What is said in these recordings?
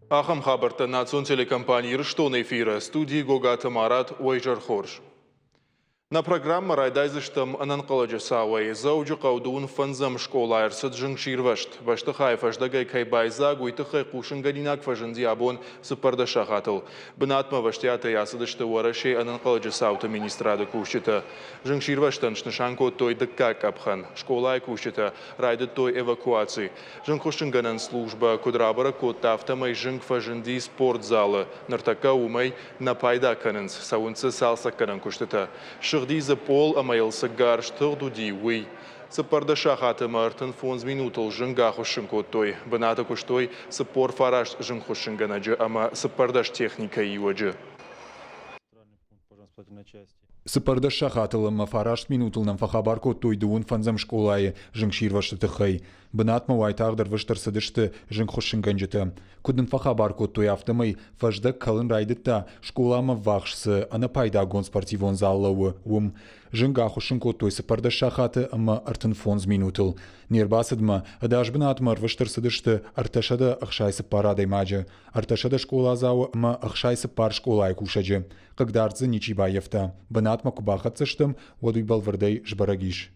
Ахӕм хабӕрттӕ национ телекомпани Ирыстон эфиры, студийы Гогаты Марат, уӕ изӕр хорз. Нӕ программӕ райдайдзыстӕм ӕнӕнхъӕлӕджы цауӕй. Дзӕуджыхъӕу дыууын фӕндзӕм скъолайы ӕрцыд зынгсирвӕзт. Бӕстыхайы фӕздӕгӕй кӕй байдзаг, уый тыххӕй хъусынгӕнинаг фӕзынди абон 14 сахатыл. Бынатмӕ ӕвӕстиатӕй ацыдысты Уӕрӕсейы ӕнӕнхъӕлӕджы цауты министрады кусджытӕ. Зынгсирвӕзтӕн снысан кодтой дыккаг къӕпхӕн. Скъолайы кусджытӕ райдыдтой эвакуаци. Зынгхуыссынгӕнӕн службӕ куыд рабӕрӕг кодта, афтӕмӕй зынг фӕзынди спортзалы. Ныртӕккӕ уымӕй нӕ пайда кӕнынц, цӕуынц дзы цалцӕггӕнӕн куыстытӕ. Ссыгъди дзы пъол ӕмӕ йыл цы гӕрз тыгъд уыди, уый. 14 сахаты ӕмӕ 35 минутыл зынг ахуыссын кодтой. Бынаты куыстой 49 зынгхуыссынгӕнӕджы ӕмӕ 14 техникӕйы иуӕджы. 14 сахатыл ӕмӕ фараст минутыл нӕм фӕхабар кодтой дыууын фӕндзӕм скъолайы зынгсирвӕзты тыххӕй. Бынатмӕ уайтагъд ӕрвыст ӕрцыдысты зынгхуыссынгӕнджытӕ. Куыд нын фӕхабар кодтой, афтӕмӕй фӕздӕг кӕлын райдыдта, скъоламӕ ввахс цы ӕнӕпайдагонд спортивон зал лӕууы, уым. Зынг ахуыссын кодтой 14 сахаты ӕмӕ 35 минутыл. Не рбацыдмӕ ӕдас бынатмӕ ӕрвыст ӕрцыдысты 364 адӕймаджы, 300 скъоладзауы ӕмӕ 64 скъолайы кусӕджы. Хъыгдард дзы ничи баййӕфта. Бынатмӕ куы бахӕццӕ стӕм, уӕд уый бӕлвырдӕй сбӕрӕг ис.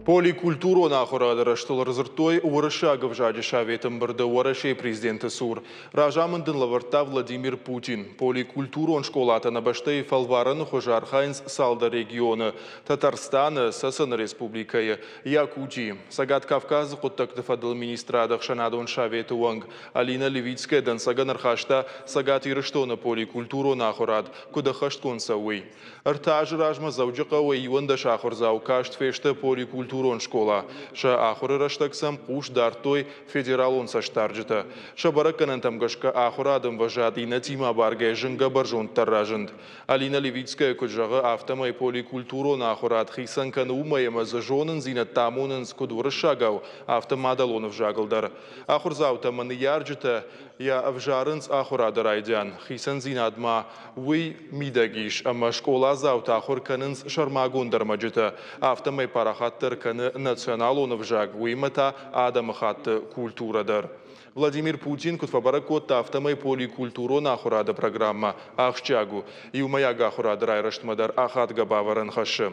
Поликультурон ахуырады рӕзтыл ӕрдзырдтой уырыссаг ӕвзаджы советы ӕмбырды Уӕрӕсейы президенты цур. Разамынд ын лӕвӕрдта Владимир Путин. Поликультурон скъолатӕ нӕ бӕстӕйы фӕлварӕны хуызы архайынц цалдӕр регионы – Татарстаны, Цӕцӕны республикӕйы, Якутийы. Цӕгат Кавказы хъуыддӕгты фӕдыл министрады ӕхсӕнадон советы уӕнг Алина Левицкая дӕнцӕгӕн ӕрхаста Цӕгат Ирыстоны поликультурон ахуырад куыд ӕххӕстгонд цӕуы, уый. Ӕртӕ азы размӕ Дзӕуджыхъӕуы 11 ахуырдзау каст фесты поликультурон скъола. Сӕ ахуыры рӕстӕг сӕм хъус дардтой федералон цӕстдарджытӕ. Сӕ бӕрӕггӕнӕнтӕм гӕсгӕ ахуырады ӕмвӕзад иннӕтимӕ абаргӕйӕ зынгӕ бӕрзонддӕр разынд. Алина Левицкая куыд зӕгъы, афтӕмӕй поликультурон ахуырад хицӕн кӕны уымӕй ӕмӕ дзы зонындзинӕдтӕ амонынц куыд уырыссагау, афтӕ мадӕлон ӕвзагыл дӕр. Ахуырдзаутӕ ӕмӕ ныййарджытӕ йӕ ӕвзарынц ахуырады райдиан. Хицӕндзинад ма уый мидӕг ис, ӕмӕ скъоладзаутӕ ахуыр кӕнынц сӕрмагонд ӕрмӕджытӕ, афтӕмӕй парахатдӕр кӕны националон ӕвзаг, уыимӕ та адӕмыхатты культурӕ дӕр. Владимир Путин куыд фӕбӕрӕг кодта, афтӕмӕй поликультурон ахуырады программӕ ахсджиаг у, иумӕйаг ахуырады райрӕзтмӕ дӕр ахадгӕ бавӕрӕн хӕссы.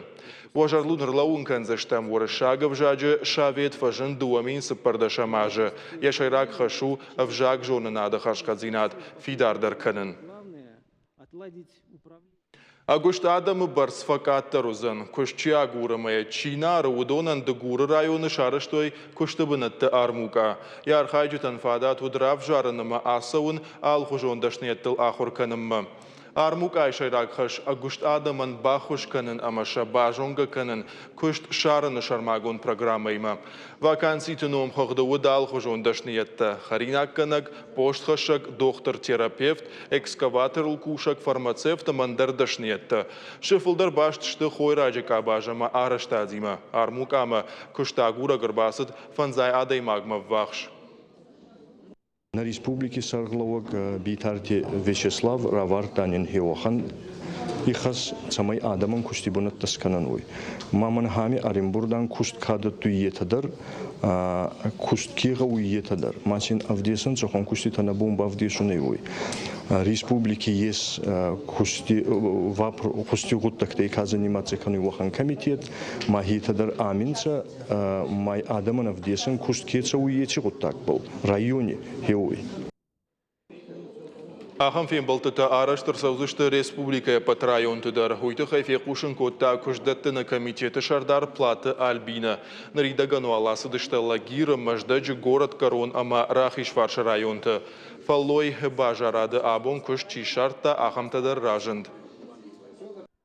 Уӕ зӕрдыл ӕрлӕууын кӕндзыстӕм, уырыссаг ӕвзаджы совет фӕзынд 2014 азы. Йӕ сӕйраг хӕс у ӕвзагзонынады хӕрзхъӕддзинад фидардӕр кӕнын. Ӕгуыст адӕмы бӕрц фӕкъаддӕр уыдзӕн. Куыст чи агуры ӕмӕ йӕ чи нӕ ары, уыдонӕн Дыгуры районы сарӕзтой куысты бынӕтты армукъа. Йӕ архайджытӕн фадат уыд равзарын ӕмӕ ацӕуын алыхуызон дӕсныйӕдтыл ахуыр кӕнынмӕ. Армукъайы сӕйраг хӕс ӕгуыст адӕмӕн баххуыс кӕнын ӕмӕ сӕ базонгӕ кӕнын куыст ссарыны сӕрмагонд программӕимӕ. Ваканситы номхыгъды уыд алыхуызон дӕсныйӕдтӕ хӕринаггӕнӕг, постхӕссӕг, дохтыр-терапевт, экскаваторыл кусӕг, фармацевт ӕмӕ ӕндӕр дӕсныйӕдтӕ. Сӕ фылдӕр баст сты хойраджы къабаз ӕмӕ арӕзтадимӕ. Армукъамӕ куыстагурӕг ӕрбацыд фӕндзай адӕймагмӕ ввахс. Нӕ республики сӕргълӕууӕг Битарти Вячеслав равардта нин хеуӕхӕн ихӕс, цӕмӕй адӕмӕн кусти бунӕттӕ скӕнӕн, уой. Ма мӕн ами ӕрӕмбурдан куст ка дӕттуй, етӕ дӕр, куст ке гъӕуй, етӕ дӕр. Ма син ӕвдесӕн цӕхуӕн куститӕ нӕ бон бавдесун ӕй, уой. Республики ес кусти, кусти гъуддӕгтӕй ка заниматься кӕнуй, уӕхӕн комитет, ма етӕ дӕр ами нцӕ, ма адӕмӕн ӕвдесӕн куст ке цӕуй, еци гъуддагбӕл райони хеуй. Ахӕм фембӕлдтытӕ арӕзт ӕрцӕудзысты республикӕйы ӕппӕт районты дӕр. Уый тыххӕй фехъусын кодта куыстдӕттыны комитеты сӕрдар Платы Альбинӕ. Ныридӕгӕн уал ацыдысты Лагиры, Мӕздӕджы, Горӕтгӕрон ӕмӕ Рахизфарсы районты. Фӕллой базарады абон куыст чи ссардта, ахӕмтӕ дӕр разынд.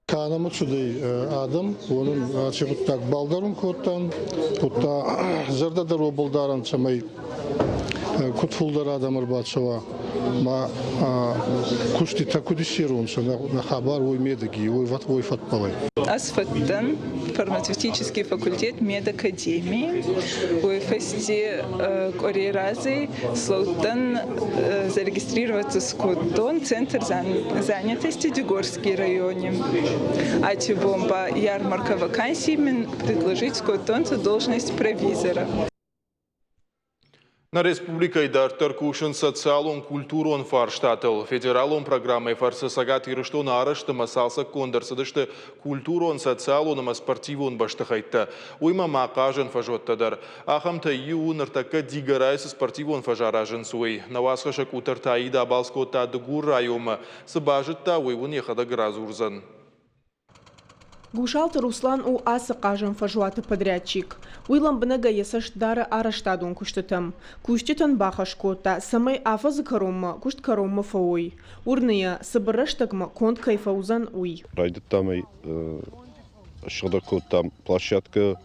Кӕнӕмӕ цудӕй адӕм, уонӕн аци гъуддаг балдарун кодтан, удта зӕрдӕ дӕр уобӕл дарӕн, цӕмӕй. Куд фулдӕр адӕм ӕрбацӕуа, ма куститӕ куд иссеронцӕ, нӕ хабар уой медӕги, уой фӕдбӕл ӕй. Ӕз фӕдтӕн фармацевтический факультет медакадемии. Уой фӕсте къуӕрей разӕй слӕудтӕн зарегистрироваться скодтон Центр занятости Дигорский районе. Ати бомба ярмарка вакансий мин предложить скодтонцӕ должность провизора. Нӕ республикӕйы дарддӕр кусынц социалон-культурон фарстатыл. Федералон программӕйы фӕрцы Цӕгат Ирыстоны арӕзт ӕмӕ цалцӕггонд ӕрцыдысты культурон, социалон ӕмӕ спортивон бӕстыхӕйттӕ. Уыимӕ ма хъазӕн фӕзуӕттӕ дӕр. Ахӕмтӕй иу у, ныртӕккӕ Дигорайы цы спортивон фӕз аразынц, уый. Нӕ уацхӕссӕг Къутӕрты Аида абалц кодта Дыгур районмӕ. Цы базыдта, уый уын йӕхӕдӕг радзурдзӕн. Гусалты Руслан у ацы хъазӕн фӕзуаты подрядчик. Уый лӕмбынӕгӕй йӕ цӕст дары арӕзтадон куыстытӕм. Кусджытӕн бахӕс кодта, цӕмӕй афӕдзы кӕронмӕ куыст кӕронмӕ фӕуой. Уырны йӕ, цыбыр рӕстӕгмӕ конд кӕй фӕуыдзӕн, уый. Райдыдтам ӕй, сыгъдӕг кодтам площадкӕ,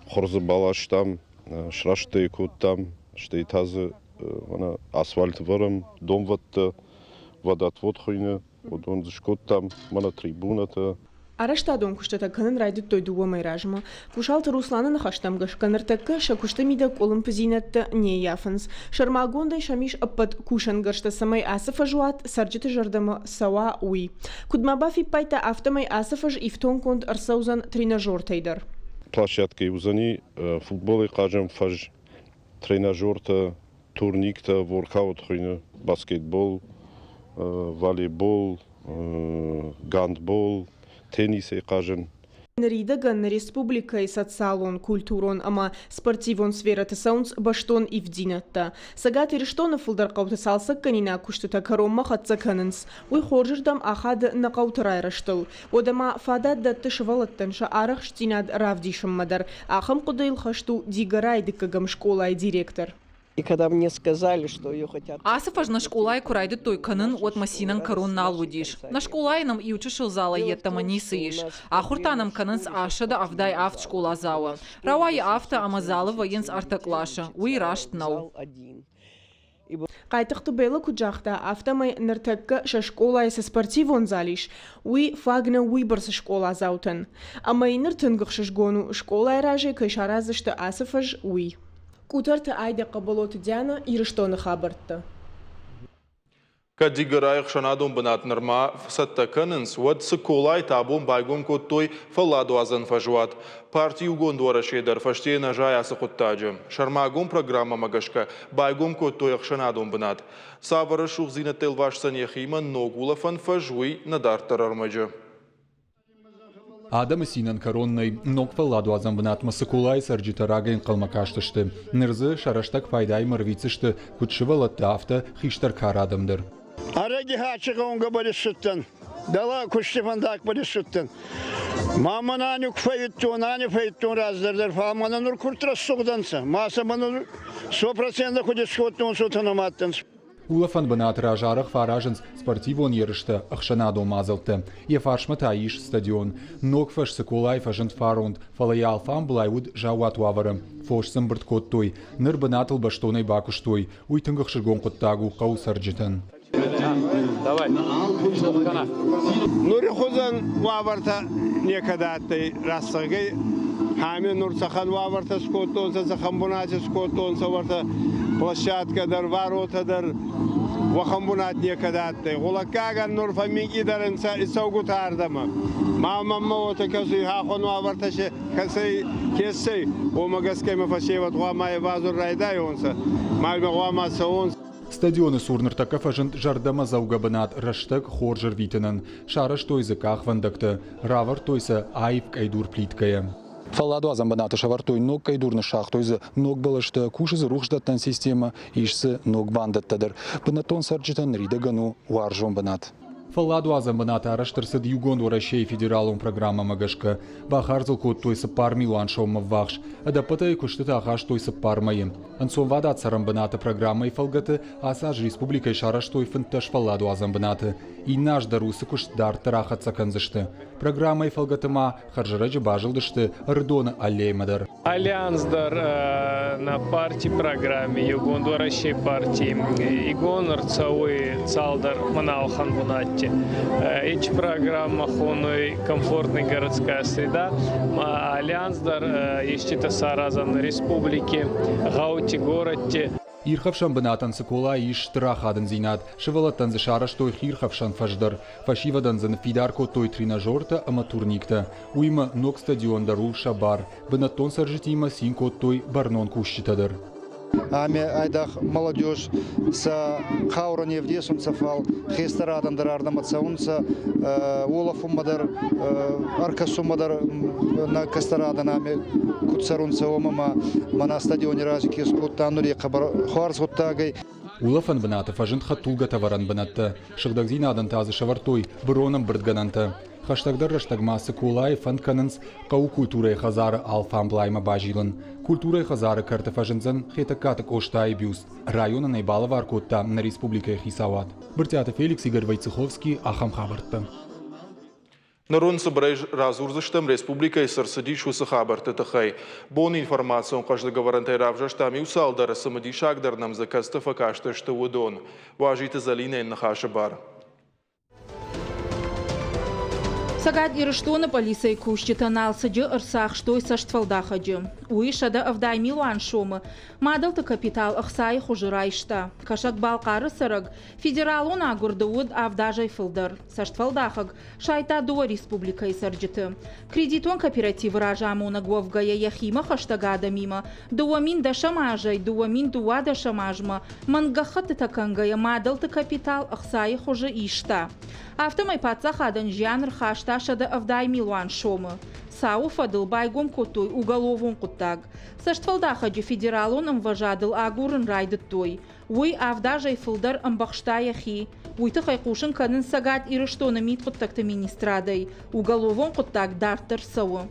хуыр дзы баластам, сраст ӕй кодтам, стӕй та дзы асфальт ӕвӕрӕм, донвӕдтӕ, водоотвод хуыйны, Уыдон дзы скодтам мӕнӕ трибунӕтӕ. Арӕзтадон куыстытӕ кӕнын райдыдтой дыууӕ мӕй размӕ. Гусалты Русланы ныхӕстӕм гӕсгӕ ныртӕккӕ сӕ куысты мидӕг къуылымпыдзинӕдтӕ не ййафынц. Сӕрмагондӕй сӕм ис ӕппӕт кусӕнгӕрзтӕ, цӕмӕй ацы фӕзуат цӕрджыты зӕрдӕмӕ цӕуа, уый. Куыд ма бафиппайдта, афтӕмӕй ацы фӕз ифтонггонд ӕрцӕудзӕн тренажертӕй дӕр. Площадкӕйы уыдзӕни футболӕй хъазӕн фӕз, тренажертӕ, турниктӕ, воркаут хуыйны, баскетбол, волейбол, гандбол, теннисӕй хъазын. Ныридӕгӕн нӕ республикӕйы социалон, культурон ӕмӕ спортивон сферӕты цӕуынц бӕстон ивддзинӕдтӕ. Цӕгат Ирыстоны фылдӕр хъӕуты цалцӕггӕнинаг куыстытӕ кӕронмӕ хӕццӕ кӕнынц. Уый хорзырдӕм ахады нӕ хъӕуты райрӕзтыл. Уӕдӕ ма фадат дӕтты сывӕллӕттӕн сӕ арӕхстдзинад равдисынмӕ дӕр. Ахӕм хъуыдыйыл хӕст у Дигорайы дыккӕгӕм скъолайы директор. И когда мне сказали, что ее хотят... Ацы фӕз нӕ скъолайы куы райдыдтой кӕнын, уӕд мӕ цинӕн кӕрон нал уыдис. Нӕ скъолайы нӕм иу чысыл залӕй йеддӕмӕ ницы ис. Ахуыр та нӕм кӕнынц 177 скъоладзауы. Рауайы афтӕ, ӕмӕ залы вӕййынц ӕртӕ къласы. Уый раст нӕу. Хъайтыхъты Беллӕ куыд загъта, афтӕмӕй ныртӕккӕ сӕ скъолайы цы спортивон зал ис, уый фаг нӕу уыйбӕрц скъоладзаутӕн. Ӕмӕ йын ныр тынг ӕхсызгон у, скъолайы разӕй кӕй сараздзысты ацы фӕз, уый. Къутӕрты Айдӕ Хъӕбӕлоты Дианӕ, Ирыстоны хабӕрттӕ. Кӕд Дигорайы ӕхсӕнадон бынат нырма цӕттӕ кӕнынц, уӕд Цыколайы та абон байгом кодтой фӕлладуадзӕн фӕзуат. Парти Иугонд Уӕрӕсе дӕр фӕстейӕ нӕ зайы ацы хъуыддаджы. Сӕрмагонд программӕмӕ гӕсгӕ байгом кодтой ӕхсӕнадон бынат. Цавӕр рӕсугъддзинӕдтӕ ӕлвасдзӕн йӕхимӕ ног улӕфӕн фӕз, уый нӕ дарддӕр ӕрмӕджы. Адӕмы цинӕн кӕрон нӕй. Ног фӕлладуадзӕн бынатмӕ Цыколайы цӕрджытӕ рагӕй ӕнхъӕлмӕ кастысты. Ныр дзы сӕ рӕстӕг пайдаимӕ ӕрвитдзысты куыд сывӕллӕттӕ, афтӕ хистӕр кары адӕм дӕр. Ӕрӕги хачи гъӕунгӕбӕл иссудтӕн, дӕлӕ кусти фӕндагбӕл иссудтӕн. Ма мӕн ани ку фӕййидтон, ани фӕййидтон раздӕр дӕр, фал мӕнӕ нур курд рӕсугъд ӕнцӕ. Ма сӕ мӕнӕ 100% куд искодтон, уотӕ нӕ Улӕфӕн бынаты раз арӕх фӕаразынц спортивон ерыстӕ, ӕхсӕнадон мадзӕлттӕ. Йӕ фарсмӕ та ис стадион. Ног фӕз Цыколайы фӕзынд фаронд, фӕлӕ йӕ алфамбылай уыд заууат уавӕры. Фос дзы ӕмбырд кодтой. Ныр бынатыл бӕстонӕй бакуыстой. Уый тынг ӕхсызгон хъуыддаг у хъӕуы цӕрджытӕн. Нури хузӕн уавӕртӕ некӕд адтӕй рӕстӕгӕй. Ами нур цӕхӕн уавӕртӕ скодтонцӕ, цӕхӕн бунати скодтонцӕ уӕртӕ площадкӕ дӕр, варотӕ дӕр, уӕхӕн бунат некӕд адтӕй. Гъулӕггагӕн нур фӕмминкъийдӕр ӕнцӕ цӕугутӕ ардӕмӕ. Ма мӕммӕ уотӕ кӕсуй хӕххон уавӕртӕ кӕцӕй кесӕй, уомӕ гӕсгӕ имӕ фӕсевӕд гъуамӕ ивазун райдайонцӕ, ма имӕ гъуамӕ цӕуонцӕ. Стадионы цур ныртӕккӕ фӕзынд зӕрдӕмӕдзӕугӕ бынат рӕстӕг хорз ӕрвитынӕн. Сарӕзтой дзы къахвӕндӕгтӕ, равӕрдтой сӕ аив къӕйдур плиткӕйӕ. Фӕлладуадзӕн бынаты сӕвӕрдтой ног къӕйдур, ныссагътой дзы ног бӕлӕстӕ, кусы дзы рухсдӕттӕн системӕ, ис дзы ног бандӕттӕ дӕр. Бынӕттон цӕрджытӕн ныридӕгӕн у уарзон бынат. Фӕлладуадзӕн бынат арӕзт ӕрцыд Иугонд Уӕрӕсейы федералон программӕмӕ гӕсгӕ. Бахардз ыл кодтой 4 милуан соммӕ ввахс. Ӕдӕппӕтӕй куыстытӕ ахастой 4 мӕйы. Ӕнцонвадат цӕрӕн бынаты программӕйы фӕлгӕты ацы аз республикӕйы сарӕзтой 15 фӕлладуадзӕн бынаты. Иннӕ аз дӕр уыцы куыст дарддӕр ахӕццӕ кӕндзысты. Программӕйы фӕлгӕты ма хӕрзӕрӕджы базылдысты Ӕрыдоны аллеймӕ дӕр. Альянс дӕр нӕ партий программи Еугонд Уӕрӕсей парти игон ӕрцӕуй цалдӕр мӕнӕуӕхӕн бунӕтти. Ечи программӕ хонуй «Комфортная городская среда». Альянс дӕр еститӕ саразӕн республики, гъӕути, горӕдти. Ирхӕфсӕн бынатӕн Цыколайы ис стыр ахадындзинад. Сывӕллӕттӕн дзы сарӕзтой хиирхӕфсӕн фӕз дӕр. Фӕсивӕдӕн дзы ныффидар кодтой тренажертӕ ӕмӕ турниктӕ. Уыимӕ ног стадион дӕр у сӕ бар. Бынӕттон цӕрджытимӕ цин кодтой бӕрнон кусджытӕ дӕр. Ӕмӕ айдагъ молодежь сӕ хъаурӕ не вдесунцӕ, фал хестӕр адӕм дӕр ардӕмӕ цӕунцӕ, уолӕфунмӕ дӕр, ӕркӕсунмӕ дӕр нӕ кӕстӕр адӕн ами куд цӕрунцӕ, уомӕ ма мӕнӕ стадиони рази ке скодтан, нур е хъӕбӕр хуарз гъуддаг ӕй. Улӕфӕн бынаты фӕзынд хӕдтулгӕтӕвӕрӕн бынӕттӕ. Сыгъдӕгдзинадӕн та дзы сӕвӕрдтой бырон ӕмбырдгӕнӕнтӕ. Хӕстӕгдӕр рӕстӕг ма Цыколайы фӕнд кӕнынц хъӕуы культурӕйы хӕдзары алфамблаймӕ базилын. Культурӕйы хӕдзары кӕрты фӕзындзӕн Хетӕгкаты Къостайы бюст. Районӕн ӕй балӕвар кодта нӕ республикӕйы хицауад. Брытъиаты Феликс, Игорь Войцеховский, ахӕм хабӕрттӕ. Ныр уын цыбырӕй радзурдзыстӕм, республикӕйы цы рцыдис, уыцы хабӕртты тыххӕй. Бон информацион хъӕздыг ӕвӕрӕнтӕй равзӕрстам иу цалдӕр, цымыдисагдӕр нӕм дзы кӕцыты фӕкастысты, уыдон. Уазиты Зӕлинӕйы ныхасы бар. Цӕгат Ирыстоны пъӕлицӕйы кусджытӕ Налцыджы ӕрцахстой цӕстфӕлдахӕджы. Уый 170 милуан сомы мадӕлты капитал ӕхцайы хуызы райста. Кӕсӕг-Балхъары цӕрӕг федералон агуырды уыд авд азӕй фылдӕр. Цӕстфӕлдахӕг сайдта дыууӕ республикӕйы цӕрджыты. Кредитон кооперативы разамонӕг уӕвгӕйӕ йӕхимӕ хӕстӕг адӕмимӕ 2010 азӕй 2012 азмӕ мӕнг гӕххӕттытӕ кӕнгӕйӕ мадӕлты капитал ӕхцайы хуызы иста. Афтӕмӕй паддзахадӕн зиан ӕрхаста 170 милуан сомы. Цауы фӕдыл байгом кодтой уголовон хъуыддаг. Цӕстфӕлдахӕджы федералон ӕмвӕзадыл агурын райдыдтой. Уый авд азӕй фылдӕр ӕмбӕхста йӕхи. Уый тыххӕй хъусын кӕнынц Цӕгат Ирыстоны мидхъуыддӕгты министрадӕй. Уголовон хъуыддаг дарддӕр цӕуы.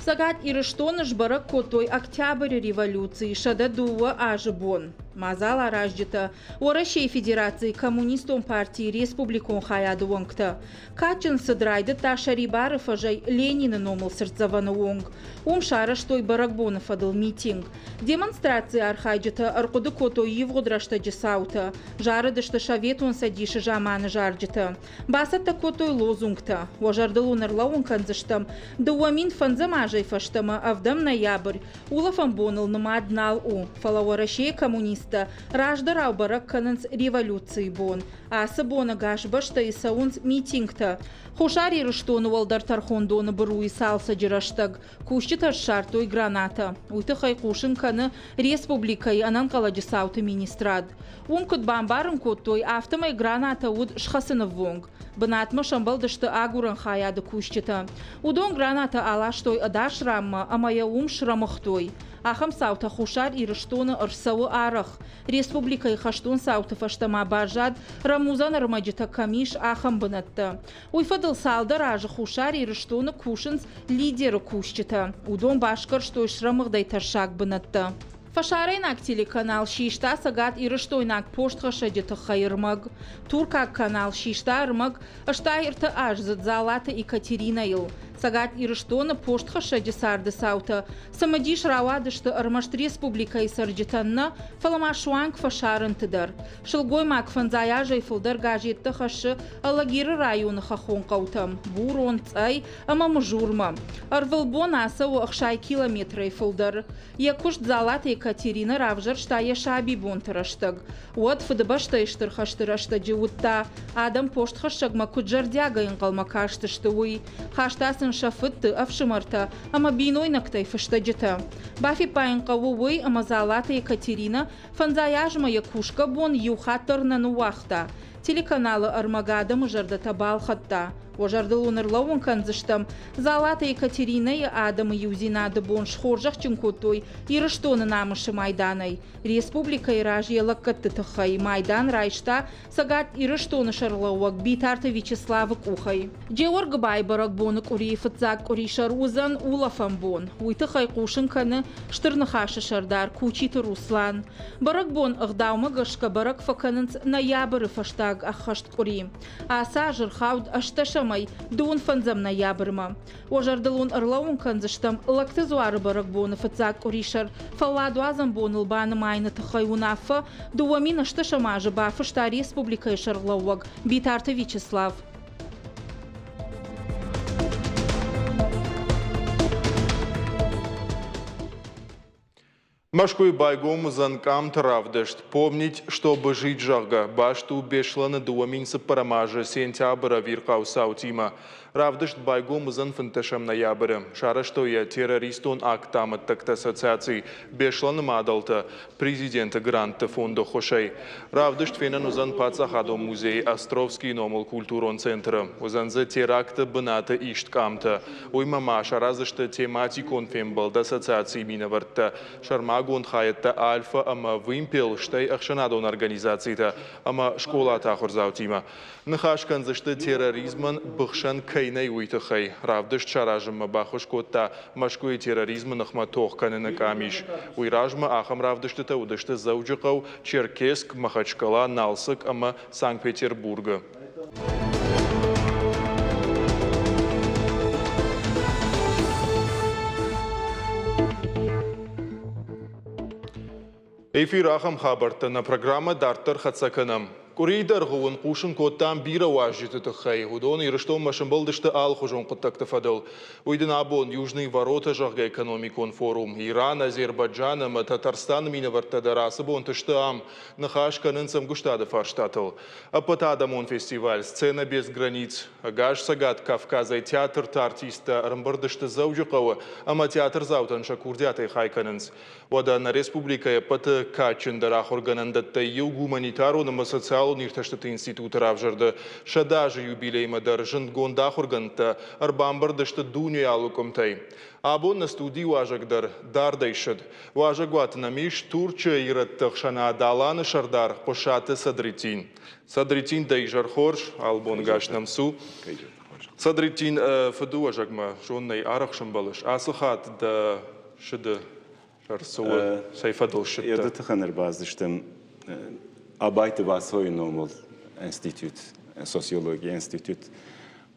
Цӕгат Ирыстоны сбӕрӕг кодтой Октябры революцийы 102 азы бон. Мадзал аразджытӕ Уӕрӕсейы Федерацийы Коммунистон партийы республикон хайады уӕнгтӕ. Кадджын цыд райдыдта Сӕрибары фӕзӕй Ленины номыл цыртдзӕвӕны онг. Уым сарӕзтой бӕрӕгбоны фӕдыл митинг. Демонстрацийы архайджытӕ ӕрхъуыды кодтой ивгъуыд рӕстӕджы цаутӕ, зарыдысты Советон Цӕдисы заманы зарджытӕ, бацӕттӕ кодтой лозунгтӕ. Уӕ зӕрдыл уын ӕрлӕууын кӕндзыстӕм, 2005 азӕй фӕстӕмӕ ӕвдӕм ноябрь улӕфӕн боныл нымад нал у, фӕлӕ Уӕрӕсейы коммунисттӕ раздӕрау бӕрӕг кӕнынц революцийы бон. Ацы бон ӕгас бӕстӕйы цӕуынц митингтӕ. Хуссар Ирыстоны уӕлдӕр тӕрхондоны быруйы цалцӕджы рӕстӕг Кусджытӕ ссардтой гранатӕ. Уый тыххӕй хъусын кӕны республикӕйы ӕнӕнхъӕлӕджы цауты министрад. Уым куыд бамбарын кодтой, афтӕмӕй гранатӕ уыд схӕцынӕввонг. Бынатмӕ сӕмбӕлдысты агурӕн хайады кусджытӕ. Уыдон гранатӕ аластой ӕдас ранмӕ ӕмӕ йӕ уым срӕмыгътой. Ахӕм цаутӕ Хуссар Ирыстоны ӕрцӕуы арӕх. Республикӕйы хӕстон цауты фӕстӕ ма баззад, рӕмудзӕн ӕрмӕджытӕ кӕм ис, ахӕм бынӕттӕ. Уый фӕдыл цалдӕр азы Хуссар Ирыстоны кусынц лидеры кусджытӕ. Уыдон басгӕрстой срӕмыгъдӕй тӕссаг бынӕттӕ. Фӕсарӕйнаг телеканал систа Цӕгат Ирыстойнаг постхӕссӕджы тыххӕй ӕрмӕг. Туркаг канал систа ӕрмӕг 83 аздзыд Дзалаты Екатеринӕйыл. Цӕгат Ирыстоны постхӕссӕджы царды цаутӕ цымыдис рауадысты ӕрмӕст республикӕйы цӕрджытӕн нӕ, фӕлӕ ма суанг фӕсарӕнты дӕр. Сылгоймаг фӕндзай азӕй фылдӕр газеттӕ хӕссы Алагиры районы хӕххон хъӕутӕм, Бурон, Цъӕй ӕмӕ Мызурмӕ. Ӕрвылбон ацӕуы 60 километрӕй фылдӕр. Йӕ куыст Дзалаты Екатеринӕ равзӕрста йӕ сабибонты рӕстӕг. Уӕд Фыдыбӕстӕйы Стыр хӕсты рӕстӕджы уыдта, адӕм постхӕссӕгмӕ куыд зӕрдиагӕй ӕнхъӕлмӕ кастысты, уый. Хаста сын сӕ фыдты, ӕфсымӕртӕ ӕмӕ бинойнӕгтӕй фыстӕджытӕ. Бафиппайын хъӕуы уый, ӕмӕ Дзалаты Екатеринӕ Фӕндзай азмӕ йӕ кусгӕ бон иу хатт дӕр нӕ ныууагъта. Телеканалы ӕрмӕг адӕмы зӕрдӕтӕ балхӕдта. Уӕ зӕрдыл уын ӕрлӕууын кӕндзыстӕм, Дзалаты Екатеринӕйы адӕмы иудзинады бон схорзӕхджын кодтой Ирыстоны намысы майданӕй. Республикӕйы раз йӕ лӕггӕдты тыххӕй майдан райста Цӕгат Ирыстоны сӕргълӕууӕг Битарты Вячеславы къухӕй. Джеоргуыбайы бӕрӕгбоны къуырийы фыццаг къуырисӕр уыдзӕн улӕфӕн бон. Уый тыххӕй хъусын кӕны Стыр Ныхасы сӕрдар Кучиты Руслан. Бӕрӕгбон ӕгъдаумӕ гӕсгӕ бӕрӕг фӕкӕнынц ноябры фӕстаг ӕххӕст къуыри. Ацы аз ӕрхауд ӕстдӕсӕмӕй дыууын фӕндзӕм ноябрмӕ. Уӕ зӕрдыл уын ӕрлӕууын кӕндзыстӕм Лӕгты дзуары бӕрӕгбоны фыццаг къуырисӕр фӕлладуадзӕн боныл банымайыны тыххӕй уынаффӕ 2008 азы бафыста республикӕйы сӕргълӕууӕг Битарты Вячеслав. Мӕскуыйы байгом уыдзӕн къамты равдыст «Помнить, чтобы жить», зӕгъгӕ, баст у Беслӕны 2004 азы сентябры ӕвирхъау цаутимӕ. Равдыст байгом уыдзӕн 15 ноябры. Сарӕзтой йӕ террористон акты амӕттӕгты ассоциаци Беслӕны мадӕлтӕ президенты грантты фонды ӕххуысӕй. Равдыст фенӕн уыдзӕн паддзахадон музейы Островскийы номыл культурон центры. Уыдзӕн дзы теракты бынаты ист къамтӕ. Уыимӕ ма сараздзысты тематикон фембӕлд ассоциацийы минӕвӕрттӕ, сӕрмагонд хайӕдтӕ Альфа ӕмӕ Вымпел, стӕй ӕхсӕнадон организацитӕ ӕмӕ скъолаты ахуырдзаутимӕ. Ныхас кӕндзысты терроризмӕн быхсӕн кӕй нӕй, уый тыххӕй. Равдыст саразынмӕ баххуыс кодта Мӕскуыйы терроризмы ныхмӕ тох кӕныны къамис. Уый размӕ ахӕм равдыстытӕ уыдысты Дзӕуджыхъӕу, Черкесск, Махачкала, Налцыкк ӕмӕ Санкт-Петербургы. Эфир ахӕм хабӕрттӕ нӕ программӕ дарддӕр хӕццӕ кӕнӕм. Къуырийы дӕргъы уын хъусын кодтам бирӕ уазджыты тыххӕй. Уыдон Ирыстонмӕ сӕмбӕлдысты алыхуызон хъуыддӕгты фӕдыл. Уый дын абон Южные ворота, зӕгъгӕ, экономикон форум. Иран, Азербайджан ӕмӕ Татарстаны минӕвӕрттӕ дӕр ацы бонты сты ам. Ныхас кӕнынц ӕмгуыстады фарстатыл. Ӕппӕтадӕмон фестиваль «Сцена без границ». Ӕгас Цӕгат Кавказӕй театрты артисттӕ ӕрӕмбырд сты Дзӕуджыхъӕуы ӕмӕ театрдзаутӕн сӕ курдиатӕй хай кӕнынц. Уӕдӕ нӕ республикӕйы ӕппӕты кадджындӕр ахуыргӕнӕндӕттӕй иу гуманитарон ӕмӕ социалон иртӕстыты институты равзӕрды 100 азы юбилеймӕ дӕр зындгонд ахуыргӕндтӕ ӕрбамбырд сты дунейы алы къуымтӕй. Абон нӕ студийы уазӕг дӕр дардӕй ссыд. Уазӕгуаты нӕм ис Турчы ирӕтты ӕхсӕнад Аланы сӕрдар Хъуысаты Садреттин. Садреттин, дӕ изӕр хорз, алыбонгӕс нӕм цу. Садреттин, фыдыуӕзӕгмӕ зоннӕй арӕх сӕмбӕлыс. Ацы хатт дӕ сыды сӕр цы у, цӕй фӕдыл ссыдтӕ? Йӕ тыххӕн ӕрбацыдыстӕм Абайты Васойы номыл институт, социологийы институт.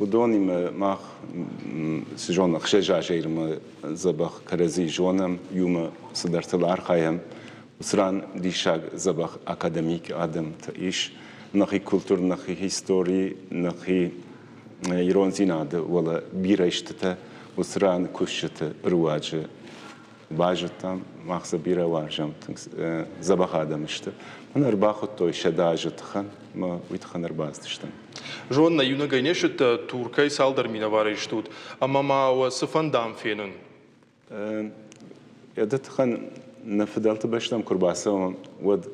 Уыдонимӕ мах цы зонӕм, ӕхсӕз азӕй дзӕбӕх кӕрӕдзи зонӕм, иумӕ цыдӕртыл архайӕм. Уыцы ран диссаг дзӕбӕх академик адӕмтӕ ис. Нӕхи культур, нӕхи истори, нӕхи ирондзинады уӕлӕ бирӕ истытӕ уыцы ран кусджыты руаджы базыдтам, мах сӕ бирӕ уарзӕм, тынг дзӕбӕх адӕм сты. Мӕн ӕрбахуыдтой 100 азы тыххӕн, ӕмӕ уый тыххӕн ӕрбацыдыстӕм. Зон, нӕ иунӕгӕй не ссыдтӕ, Туркӕй цалдӕр минӕварӕй стут, ӕмӕ ма уӕ цы фӕндам фенын? Йӕ тыххӕн нӕ фыдӕлты бӕстӕм куы рбацӕуӕм, уӕд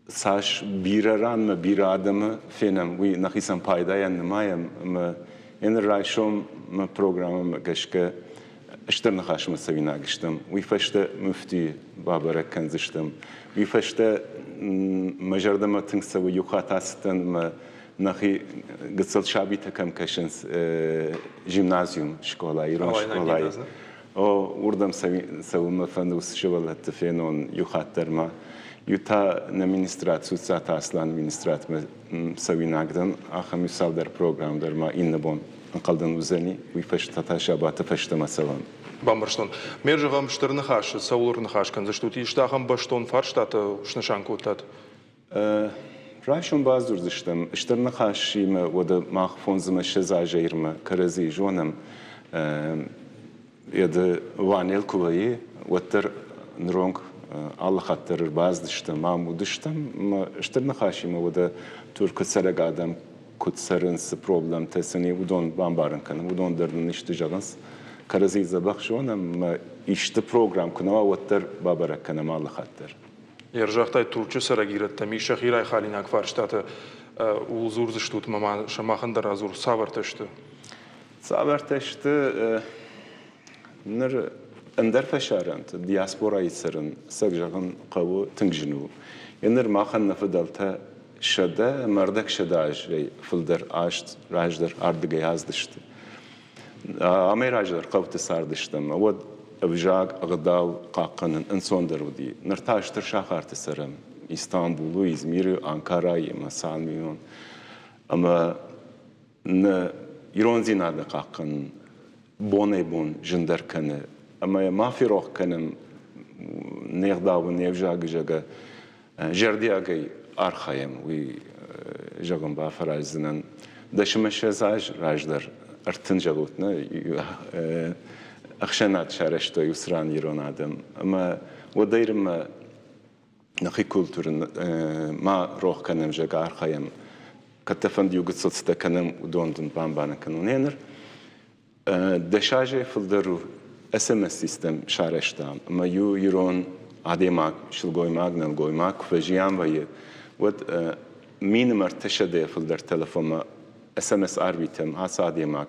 цас бирӕ ранмӕ бирӕ адӕмы фенӕм, уый нӕхицӕн пайдайӕн нымайӕм ӕмӕ ныр райсом мӕ программӕмӕ гӕсгӕ стыр ныхасмӕ цӕуинаг стӕм. Уый фӕстӕ муфтийы бабӕрӕг кӕндзыстӕм. Уый фӕстӕ мӕ зӕрдӕмӕ тынг цӕуы иу хатт ацыдтӕн ӕмӕ нӕхи гыццыл сабитӕ кӕм кӕсынц гимназиум скъола, ирон скъолайы. О, уырдӕм цӕуын мӕ фӕнды уыцы сывӕллӕтты фенон иу хатт дӕр ма. Иу та нӕ министрад, Суццаты Асланы министрадмӕ цӕуинаг дӕн. Ахӕм иу цалдӕр программ дӕр ма иннӕ бон ӕнхъӕлдӕн уыдзӕни. Уый фӕстӕ та сабаты фӕстӕмӕ цӕуӕм. Бамбӕрстон. Ме зӕгъӕм, стыр ныхасы цӕуыл ӕрныхас кӕндзыстут? Исты ахӕм бӕстон фарстатӕ снысан кодтат? Райсом бадзурдзыстӕм стыр ныхасимӕ, уӕдӕ мах фондзмӕ ссӕдз азӕй ирмӕ кӕрӕдзийы зонӕм. Еды Уанел куы вӕййы, уӕддӕр ныронг алы хатт дӕр ӕрбацыдыстӕм, ам уыдыстӕм. Стыр ныхасимӕ уӕдӕ Туркы цӕрӕг адӕм куыд цӕрынц, цы проблемтӕ сын и, уыдон бамбарын кӕнӕм. Уыдон дӕр нын исты зӕгъынц. Кӕрӕдзийы дзӕбӕх зонӕм, исты программ куы нӕ уа, уӕддӕр бабӕрӕг кӕнӕм алы хатт дӕр. Ӕрзагътай, Турчы цӕрӕг ирӕттӕм ис сӕхи райхалинаг фарстатӕ. Ууыл дзурдзыстут ӕмӕ ма сӕ махӕн дӕр радзур, цавӕртӕ сты? Цавӕртӕ сты? Ныр ӕндӕр фӕсарӕнты диаспорайы цӕрын, цӕг зӕгъын хъӕуы, тынг зын у. Ныр махӕн нӕ фыдӕлтӕ 100 ӕмӕ 650 азӕй фылдӕр азт раздӕр ардыгӕй аздысты. Амӕй раздӕр хъӕуты цардыстӕм, уӕд ӕвзаг, ӕгъдау хъахъхъӕнын ӕнцондӕр уыди. Ныр та стыр сахарты цӕрӕм. Истанбулы, Измиры, Анкарайы ӕмӕ Сан Ӕмӕ нӕ ирондзинады хъахъхъӕнын бонӕй-бон зындӕр кӕны. Ӕмӕ йӕ ма ферох кӕнӕм не гъдауы, не взагы, зӕгъгӕ, зӕрдиагӕй архайӕм, уый зӕгъын бафӕраздзынӕн. 20 аз раздӕр 30 зӕгъут, нӕ ӕхсӕнад сарӕзтой уыцы ран ирон адӕм. Ӕмӕ уӕдӕй нырмӕ нӕхи культурӕ ма рох кӕнӕм, зӕгъгӕ, архайӕм. Кӕддӕфӕнды иу гыццыл цытӕ кӕнӕм, уыдон дын бамбарын кӕнон. Ныр 10 азӕй фылдӕр у SMS-систем сарӕзтам, ӕмӕ иу ирон адӕймаг, сылгоймаг, нӕлгоймаг куы фӕзиан вӕййы, уӕд минимум 300-йӕ фылдӕр телефонмӕ SMS арвитӕм ацы адӕймаг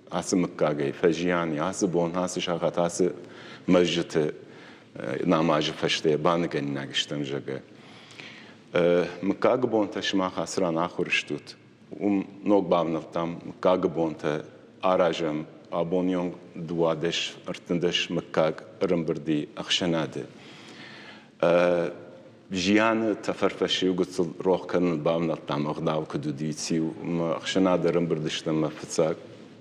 ацы мыггагӕй фӕзиан и, ацы бон, ацы сахат, ацы мӕзджыты намазы фӕстӕ баныгӕнинаг стӕм, зӕгъгӕ. Мыггагы бонтӕ сымах ацы ран ахуыр стут. Уым ног бавнӕлдтам, мыггагы бонтӕ аразӕм. Абоны онг 12, 13 мыггаг ӕрӕмбырд и ӕхсӕнады. Зианы тӕфӕрфӕс иу гыццыл рох кӕнын бавнӕлдтам, ӕгъдау куыд уыди, циу. Ӕхсӕнады ӕрӕмбырд стӕм мӕ фыццаг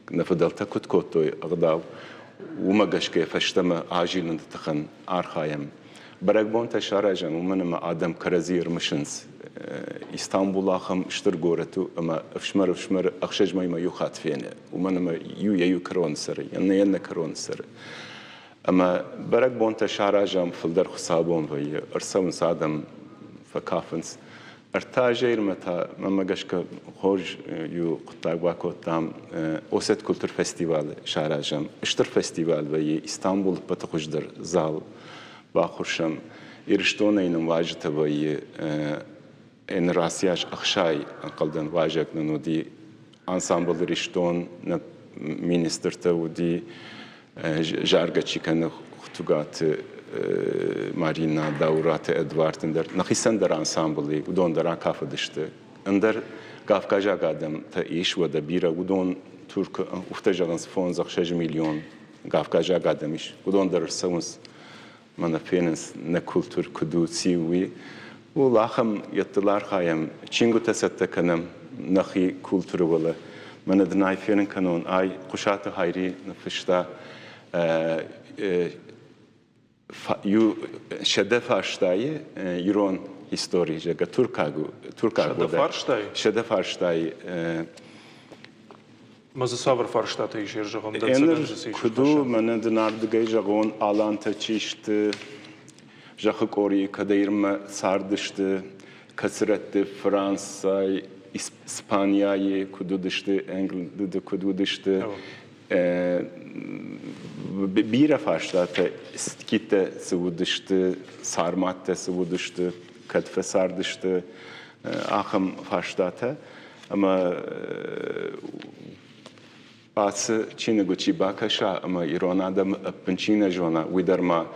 нӕ фыдӕлтӕ куыд кодтой ӕгъдау, уымӕ гӕсгӕ фӕстӕмӕ азилыны тыххӕн архайӕм. Бӕрӕгбонтӕ саразӕм, уымӕн ӕмӕ адӕм кӕрӕдзи ӕрмысынц. Истанбул ахӕм стыр горӕт у, ӕмӕ ӕфсымӕр ӕфсымӕры 6 мӕймӕ иу хатт фены, уымӕн ӕмӕ иу йӕ иу кӕрон цӕры, иннӕ йӕ иннӕ кӕрон цӕры. Ӕмӕ бӕрӕгбонтӕ саразӕм, фылдӕр хуыцаубон вӕййы, ӕрцӕуынц адӕм, фӕкафынц. Ӕртӕ азӕй та, мӕнмӕ гӕсгӕ, хорз иу хъуыддаг бакодтам. Осет культур фестивалы саразӕм. Стыр фестиваль вӕййы Истанбулы ӕппӕты хуыздӕр зал баххуырсӕм. Ирыстонӕй нын уазджытӕ вӕййы ӕнӕрацыйас 60 ӕнхъӕлдӕн уазӕг нын уыди. Ансамбль Ирыстон, нӕ министртӕ уыди, заргӕ чи кӕны Хуытугаты Марина, Дауыраты Эдуард, ӕндӕр нӕхицӕн дӕр ансамблы, уыдон дӕр акафыдысты. Ӕндӕр кавказаг адӕмтӕ ис, уӕдӕ бирӕ, уыдон Туркы, уфтӕ зӕгъынц, 5-6 миллион кавказаг адӕм ис, уыдон дӕр ӕрцӕуынц мӕнӕ фенынц, нӕ культур куыд у, ци у, уый. Ууыл ахӕм йедтыл архайӕм, чингуытӕ цӕттӕ кӕнӕм нӕхи культуры уӕлӕ. Мӕнӕ дын ай фенын кӕнон, ай Хъуысаты Хайри ныффыста иу 100 фарстайы ирон истори, зӕгъгӕ, туркаг, туркаг 100 фарстайы? 100 фарстайы. Мӕ дзы цавӕр фарстатӕ ис, зӕгъӕм, дӕнцӕгӕн дзы цы ис? Куыд у, мӕнӕ дын ардыгӕй зӕгъон, алантӕ чи сты, зӕххы къорийы кӕдӕй Ирмӕ цардысты, кӕцырӕтты Францӕй, Испанияйы куыд уыдысты, Англиды куыд уыдысты, бирӕ фарстатӕ, скиттӕ цы уыдысты, сарматтӕ цы уыдысты, кӕд фӕцардысты, ахӕм фарстатӕ. Ӕмӕ ацы чиныгуы чи бакӕса ӕмӕ ирон адӕмы ӕппын чи нӕ зона, уый дӕр ма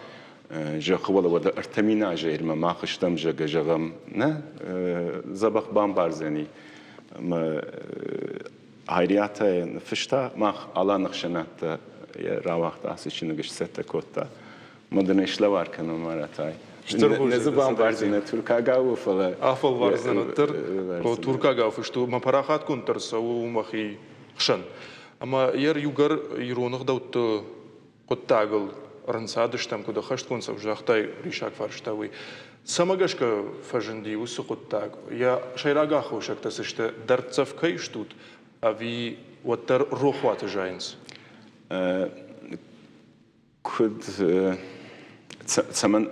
зӕххы уӕлӕ уӕдӕ 3000 азӕй ма мах стӕм, зӕгъгӕ, зӕгъӕм, нӕ дзӕбӕх бамбардзӕни. Ӕмӕ Айриатӕ ныффыста, мах Аланы ӕхсӕнадтӕ рауагъта ацы чиныг сцӕттӕ кодта. Мӕ дын ӕй слӕвар кӕнон Маратай. Стыр Нӕ дзы бамбардзынӕ туркагау, фӕлӕ Афӕлвардзынӕн уӕддӕр. Туркагау фыст у, мӕ парахатгонд дӕр цӕуы уымӕхи хсӕн. Ӕмӕ йӕ иугӕр ирон ӕгъдӕутты хъуыддагыл ӕрынцадыстӕм, куыд ӕххӕстгонд цӕуы, загътай риссаг фарста уый. Цӕмӕ гӕсгӕ фӕзынди уыцы хъуыддаг? Йӕ сӕйраг аххосӕгтӕ цы сты? Дӕрддзӕф кӕй стут, ӕви уӕддӕр рохуаты зайынц? Куыд цӕмӕн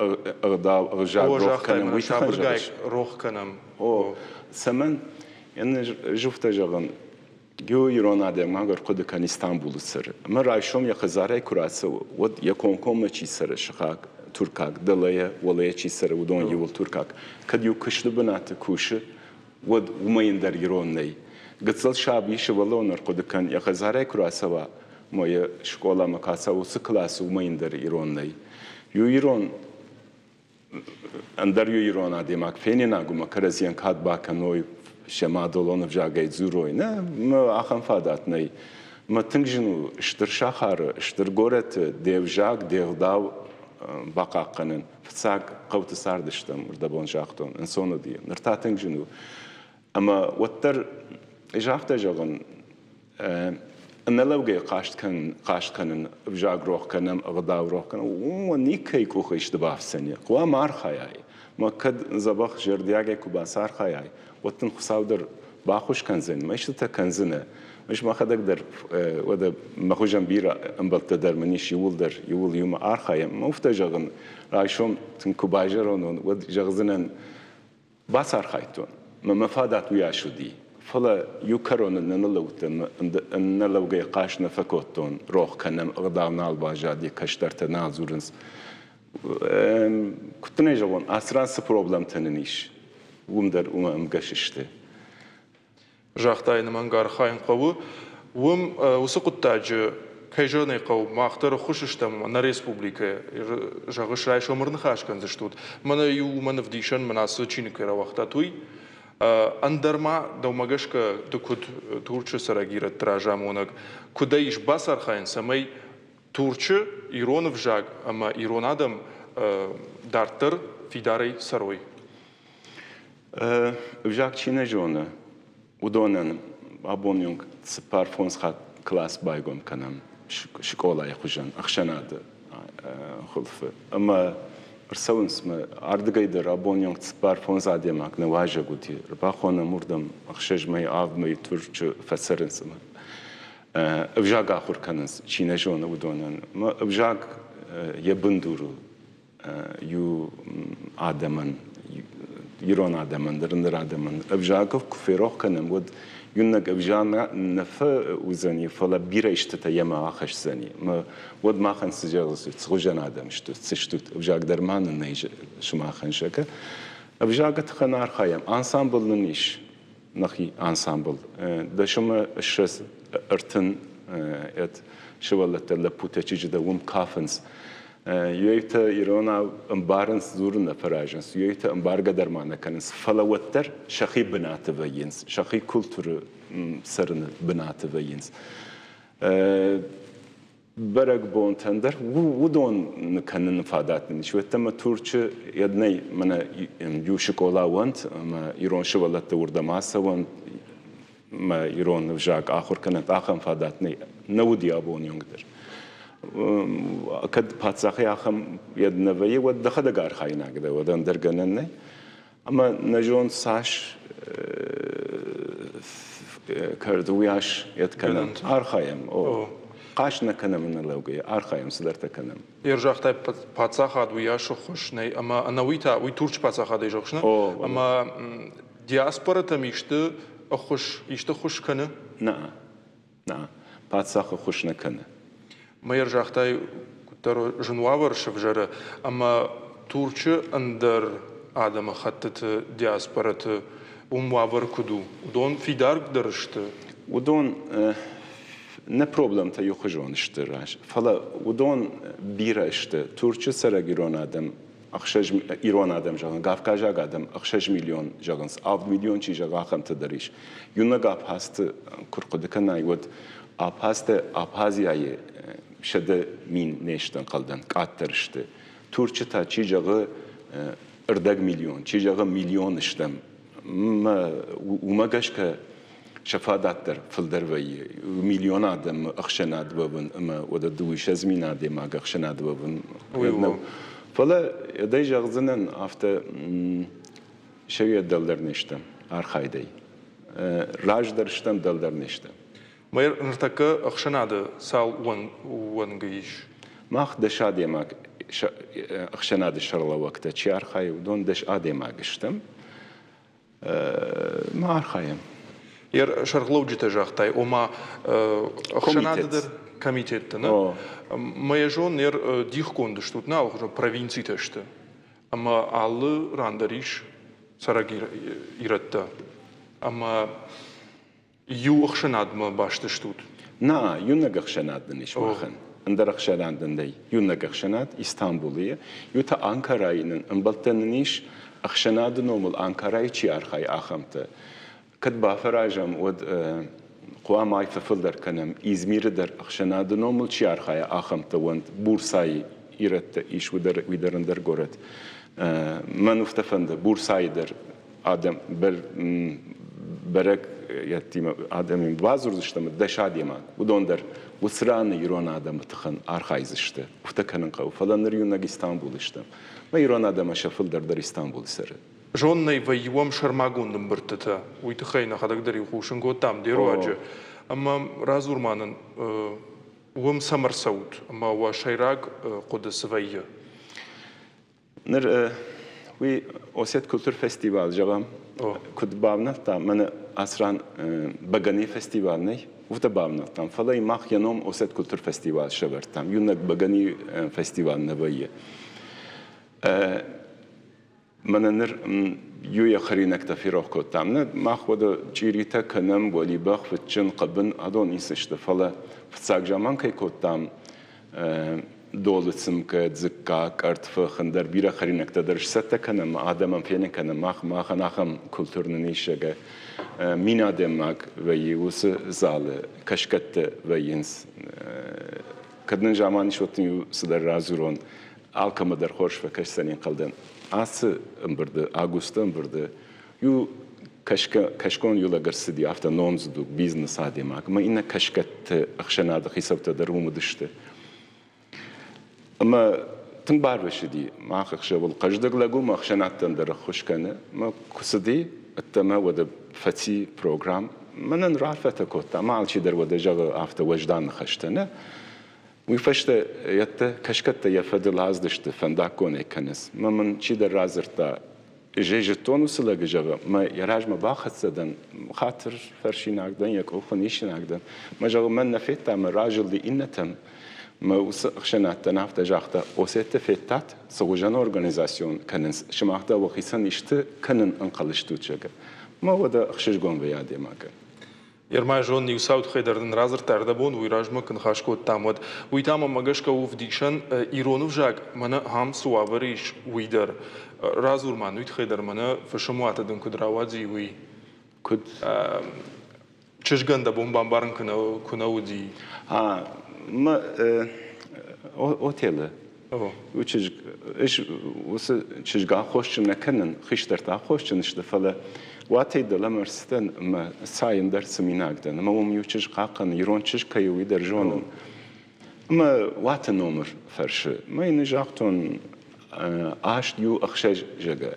ӕгъдау ӕвзаг рох кӕнӕм, уый сабыргай рох кӕнӕм. О, цӕмӕн? Зуфтӕ зӕгъын, иу ирон адӕймаг ӕрхъуыды кӕн Истанбулы цӕры. Ӕмӕ райсом йӕ хӕдзарӕй куы рацӕуы, уӕд йӕ комкоммӕ чи цӕры сыхаг. туркаг, дӕлӕйӕ, уӕлейӕ чи цӕры, уыдон иууыл туркаг. Кӕд иу куысты бынаты кусы, уӕд уымӕй ӕндӕр ирон нӕй. Гыццыл саби сывӕллон ӕрхъуыды кӕн, йӕ хӕдзарӕй куы рацӕуа, ӕмӕ йӕ скъоламӕ куы ацӕуа, уыцы классы уымӕй ӕндӕр ирон нӕй. Иу ирон ӕндӕр иу ирон адӕймаг фенинаг уымӕ кӕрӕдзийӕн кад бакӕной, сӕ мадӕлон ӕвзагӕй дзурой. Нӕ, ахӕм фадат нӕй. Мӕ тынг зын у стыр сахары, стыр горӕты де взаг, де гъдау бахъахъхъӕнын. Фыццаг хъӕуты цардыстӕм, рдӕбон загътон, ӕнцон уыди. Ныр та тынг зын у. Ӕмӕ уӕддӕр ӕз афтӕ зӕгъын, ӕнӕлӕугӕйӕ хъаст кӕнын, ӕвзаг рох кӕнӕм, ӕгъдау рох кӕнӕм, уымӕн никӕй къухы исты бафтдзӕни. Хъуамӕ архайай. Мӕ кӕд дзӕбӕх зӕрдиагӕй куы бацархайай, уӕд дын Хуыцау дӕр баххуыс кӕндзӕн, мӕ истытӕ кӕндзынӕ. Ӕз мӕхӕдӕг дӕр, уӕдӕ мӕ хуызӕн бирӕ ӕмбӕлттӕ дӕр мын ис иууылдӕр, иууыл иумӕ архайӕм. Мӕ уфтӕ зӕгъын, райсом тынг куы байзӕрон уон, уӕд зӕгъдзынӕн, Бацархайдтон, мӕ мӕ фадат уыйас уыди, фӕлӕ иу кӕроны нӕ ныллӕудтӕн, нӕлӕугӕйӕ хъаст нӕ фӕкодтон, рох кӕнӕм, ӕгъдау нал баззади, кӕстӕртӕ нал дзурынц. Куыд дын ӕй зӕгъон, ацы ран цы проблемтӕ нын ис, уым дӕр уымӕ ӕмгӕс сты. Загъта йын, ӕнӕмӕнг архайын хъӕуы. Уым уыцы хъуыддаджы, кӕй зӕгъын ӕй хъӕуы, мах дӕр ӕххуыс стӕм нӕ республикӕйы. Зӕгъыс, райсом ӕрныхас кӕндзыстут. Мӕнӕ иу уымӕн ӕвдисӕн, мӕн ацы чиныг кӕй рауагътат, уый. Ӕндӕр ма, дӕумӕ гӕсгӕ, ды куыд Турчы цӕрӕг ирӕтты разамонӕг, куыдӕй ис бацархайын, цӕмӕй Турчы ирон ӕвзаг ӕмӕ ирон адӕм дарддӕр фидарӕй цӕрой? Ӕвзаг чи нӕ зоны, уыдонӕн абоны онг цыппар-фондз хатт класс байгом кӕнӕм скъолайы хуызӕн ӕхсӕнады хуылфы. Ӕмӕ ӕрцӕуынц мӕ ардыгӕй дӕр абоны онг цыппар-фондз адӕймаг нӕ уазӕг уыди. Ӕрбахонӕм уырдӕм ӕхсӕз мӕй, авд мӕйы Турчы фӕцӕрынц ӕмӕ ӕвзаг ахуыр кӕнынц, чи нӕ зоны, уыдонӕн. Ӕмӕ ӕвзаг йӕ бындур у иу адӕмӕн, ирон адӕмӕн, ӕндӕр адӕмӕн ӕвзагыл куы ферох кӕнӕм, уӕд иунӕг ӕвзаг нӕ фӕуыдзӕни, фӕлӕ бирӕ истытӕ йемӕ ахӕсдзӕни. Мӕ уӕд махӕн цы зӕгъдзыстут, цы хуызӕн адӕм стут, цы стут, ӕвзаг дӕр ма нын нӕй сымахӕн, зӕгъгӕ. Ӕвзагы тыххӕн архайӕм. Ансамбл нын ис, нӕхи ансамбл. Дӕсӕмӕ ссӕдз ӕртын ӕд сывӕллӕттӕ, лӕппутӕ, чызджытӕ уым кафынц. Иуӕйтӕ иронау ӕмбарынц, дзурын нӕ фӕразынц, иуӕйтӕ ӕмбаргӕ дӕр ма нӕ кӕнынц, фӕлӕ уӕддӕр сӕхи бынаты вӕййынц, сӕхи культуры цӕрыны бынаты вӕййынц. Бӕрӕгбонтӕн дӕр уыдон кӕныны фадат нын ис. Уӕдта Турчы йӕд нӕй, мӕнӕ иу скъола уӕнт ӕмӕ ирон сывӕллӕттӕ уырдӕм ацӕуӕнт, мӕ ирон ӕвзаг ахуыр кӕнӕнт, ахӕм фадат нӕй, нӕ уыди абоны онг дӕр. Кӕд паддзахи ахӕм йӕд нӕ вӕййы, уӕд дӕхӕдӕг архаинаг дӕ, уӕд ӕндӕр гӕнӕн нӕй. Ӕмӕ нӕ зонд цас кӕрды, уыйас йӕд кӕнӕм. Архайӕм, о. Хъаст нӕ кӕнӕм ӕнӕлӕугӕйӕ, архайӕм, цыдӕртӕ кӕнӕм. Ер загътай, паддзахад уыйас ӕххуыс нӕй, ӕмӕ ӕнӕуый та, уый Турчы паддзахадӕй зӕгъыс, нӕ? Ӕмӕ диаспоратӕм исты ӕххуыс, исты ӕххуыс кӕны? Нӕ, нӕ, паддзах ӕххуыс нӕ кӕны. Мӕйӕр загътай, куыддӕр зын уавӕр сӕвзӕры, ӕмӕ Турчы ӕндӕр адӕмыхӕттыты диаспораты уым уавӕр куыд у? Уыдон фидардӕр сты? Уыдон нӕ проблемтӕ иухуызон сты, фӕлӕ уыдон бирӕ сты. Турчы цӕрӕг ирон адӕм ӕхсӕз ирон адӕм зӕгъын, кавказаг адӕм 6 миллион зӕгъынц, 7 миллион чи зӕгъы, ахӕмтӕ дӕр ис. Иунӕг Абхазты куы рхъуыды кӕнай, уӕд Абхазтӕ Абхазияйы 100 000 не сты ӕнхъӕлдӕн, къаддӕр сты. Турчы та чи зӕгъы ӕрдӕг миллион, чи зӕгъы миллион стӕм. Уымӕ гӕсгӕ сӕ фадат дӕр фылдӕр вӕййы. Миллион адӕмы ӕхсӕнад уӕвын ӕмӕ уӕдӕ 62 000 адӕймаг ӕхсӕнад уӕвын нӕу. Фӕлӕ ӕдӕй зӕгъдзынӕн афтӕ сӕ дӕлдӕр не стӕм архайдӕй. Раздӕр стӕм, дӕлдӕр не стӕм. Мэр ныртӕккӕ ӕхсӕнады цал уӕнгы ис? Мах дӕс адӕймаг ӕхсӕнады сӕргълӕууӕгтӕ чи архайы, уыдон дӕс адӕймаг стӕм. Ма архайӕм. Йӕ сӕргълӕуджытӕ загътай, ома ӕхсӕнады дӕр комитеттӕ, нӕ? Мӕ йӕ зон, ныр дихгонд стут, нӕ алыхуызон провинцитӕ сты. Ӕмӕ алы ран дӕр ис цӕрӕг ирӕттӕ. Ӕмӕ иу ӕхсӕнадмӕ баст стут? Нӕ, иунӕг ӕхсӕнад нын ис махӕн. Ӕндӕр ӕхсӕнад нын нӕй. Иунӕг ӕхсӕнад Истанбулы. Иу та Анкарайы нын ӕмбӕлттӕ нын ис, ӕхсӕнады номыл Анкарайы чи архайы, ахӕмтӕ. Кӕд бафӕразӕм, уӕд хъуамӕ ай фӕфылдӕр кӕнӕм. Измиры дӕр ӕхсӕнады номыл чи архайа, ахӕмтӕ уӕнт. Бурсайы ирӕттӕ ис, уый дӕр ӕндӕр горӕт. Мӕн уфтӕ фӕнды, Бурсайы дӕр адӕм бӕрӕг йӕдтимӕ адӕмимӕ бадзурдзыстӕм, дӕс адӕймаг. Уыдон дӕр уыцы раны ирон адӕмы тыххӕн архайдзысты. Уфтӕ кӕнын хъӕуы. Фӕлӕ ныр иунӕг Истанбулы стӕм. Мӕ ирон адӕмӕн сӕ фылдӕр дӕр Истанбулы цӕры. Зоннӕй вӕййӕм сӕрмагонд ӕмбырдтытӕ. Уый тыххӕй нӕхӕдӕг дӕр-иу хъусын кодтам де руаджы. Ӕмӕ радзур ма нын, уым цӕм ӕрцӕут ӕмӕ уӕ сӕйраг хъуыды цы вӕййы? Ныр уый Осет культурфестиваль, зӕгъӕм, куыд бавнӕлдта, мӕнӕ ацы ран бӕгӕныйы фестиваль нӕй, уфтӕ бавнӕлдтам, фӕлӕ мах йӕ ном Осет культурфестиваль сӕвӕрдтам. Иунӕг бӕгӕныйы фестиваль нӕ вӕййы. Мӕнӕ ныр иуйӕ хӕринӕгтӕ ферох кодтам. Нӕ, мах уӕдӕ чъиритӕ кӕнӕм, уӕлибӕх, фыдджын, хъӕбын, адон ницы сты, фӕлӕ фыццаг заман кӕй кодтам, долы цымкӕ, дзыкка, кӕртфых, ӕндӕр бирӕ хӕринӕгтӕ дӕр сцӕттӕ кӕнӕм, адӕмӕн фенын кӕнӕм, мах махӕн ахӕм культур нын ис, зӕгъгӕ, мин адӕймаг вӕййы уыцы залы, кӕсгӕттӕ вӕййынц. Кӕд нын заман ис, уӕд дын иу цыдӕр радзурон. Алкӕмӕ дӕр хорз фӕкӕсдзӕни ӕнхъӕлдӕн. Ацы ӕмбырды, августы ӕмбырды иу кӕсгон иу лӕг ӕрцыди, афтӕ номдзыд у бизнес адӕймаг, ӕмӕ иннӕ кӕсгӕтты ӕхсӕнады хицӕуттӕ дӕр уым уыдысты. Ӕмӕ тынг барвӕссыди, мах ӕхсӕвыл хъӕздыг лӕг у, мӕ ӕхсӕнадтӕн дӕр ӕххуыс кӕны. Мӕ куы цыди ӕддӕмӕ, уӕдӕ фӕци программ. Мӕнӕн раарфӕтӕ кодта, ӕмӕ алчидӕр уӕдӕ зӕгъы афтӕ уӕздан ныхӕстӕ, нӕ? Уый фӕстӕ йӕдтӕ кӕсгӕттӕ йӕ фӕдыл аздысты, фӕндаггонӕй кӕнынц. Мӕ мын чидӕр радзырдта, ӕз зыдтон уыцы лӕгы, зӕгъы, мӕ йӕ размӕ бахӕццӕ дӕн, хатыр фӕрсинаг дӕн, йӕ къух ын исинаг дӕн. Мӕ, зӕгъы, мӕн нӕ федта, мӕ разылди иннӕтӕм. Мӕ уыцы ӕхсӕнадтӕн афтӕ загъта, Осетты федтат, цы хуызӕн организацион кӕнынц, сымах дӕр уӕхицӕн исты кӕнын ӕнхъӕл стут, зӕгъы. Мӕ уӕдӕ ӕхсызгон вӕййы адӕймагӕн. Ермӕзон иу цауы тыххӕй дӕр нын радзырдта ӕрдӕбон, уый размӕ куы ныхас кодтам, уӕд. Уый та мӕнмӕ гӕсгӕ у ӕвдисӕн, ирон ӕвзаг мӕнӕ ахӕм цы уавӕры ис, уый дӕр. Радзур ма уый тыххӕй дӕр мӕнӕ фысымуаты дын куыд рауадзи, уый. Куыд? Чызгӕн дӕ бон бамбарын куы нӕ уыди. А, мӕ отелы Чызг, ӕз уыцы чызг аххосджын нӕ кӕнын, хистӕртӕ аххосджын сты, фӕлӕ уатӕй дӕлӕмӕ ӕрцыдтӕн ӕмӕ цайын дӕр цыминаг дӕн. Ӕмӕ уым иу чызг хъахъхъӕны, ирон чызг кӕй у, уый дӕр зонын. Ӕмӕ уаты номыр фӕрсы. Мӕ йын загътон 8 иу 6 зӕгъгӕ.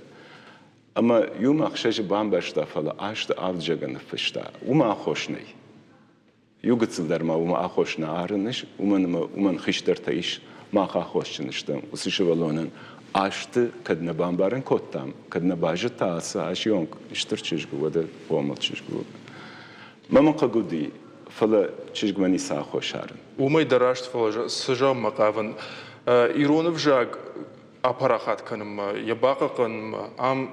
Ӕмӕ иумӕ ӕхсӕзы бамбӕрста, фӕлӕ асты авд зӕгъгӕ ныффыста. Уымӕ аххос нӕй. Иу гыццыл дӕр ма уымӕ аххос нӕ арын ис, уымӕн ӕмӕ уымӕн хистӕртӕ ис, мах аххосджын стӕм. Уыцы сывӕллонӕн азты кӕд нӕ бамбарын кодтам, кӕд нӕ базыдта ацы азы онг стыр чызг у, уӕдӕ хъомыл чызг у. Мӕ мын хъыг уыди, фӕлӕ чызгмӕ ницы аххос арын. Уымӕй дӕр раст, фӕлӕ цы зӕгъынмӕ хъавын, ирон ӕвзаг апарахат кӕнынмӕ, йӕ бахъахъхъӕнынмӕ ам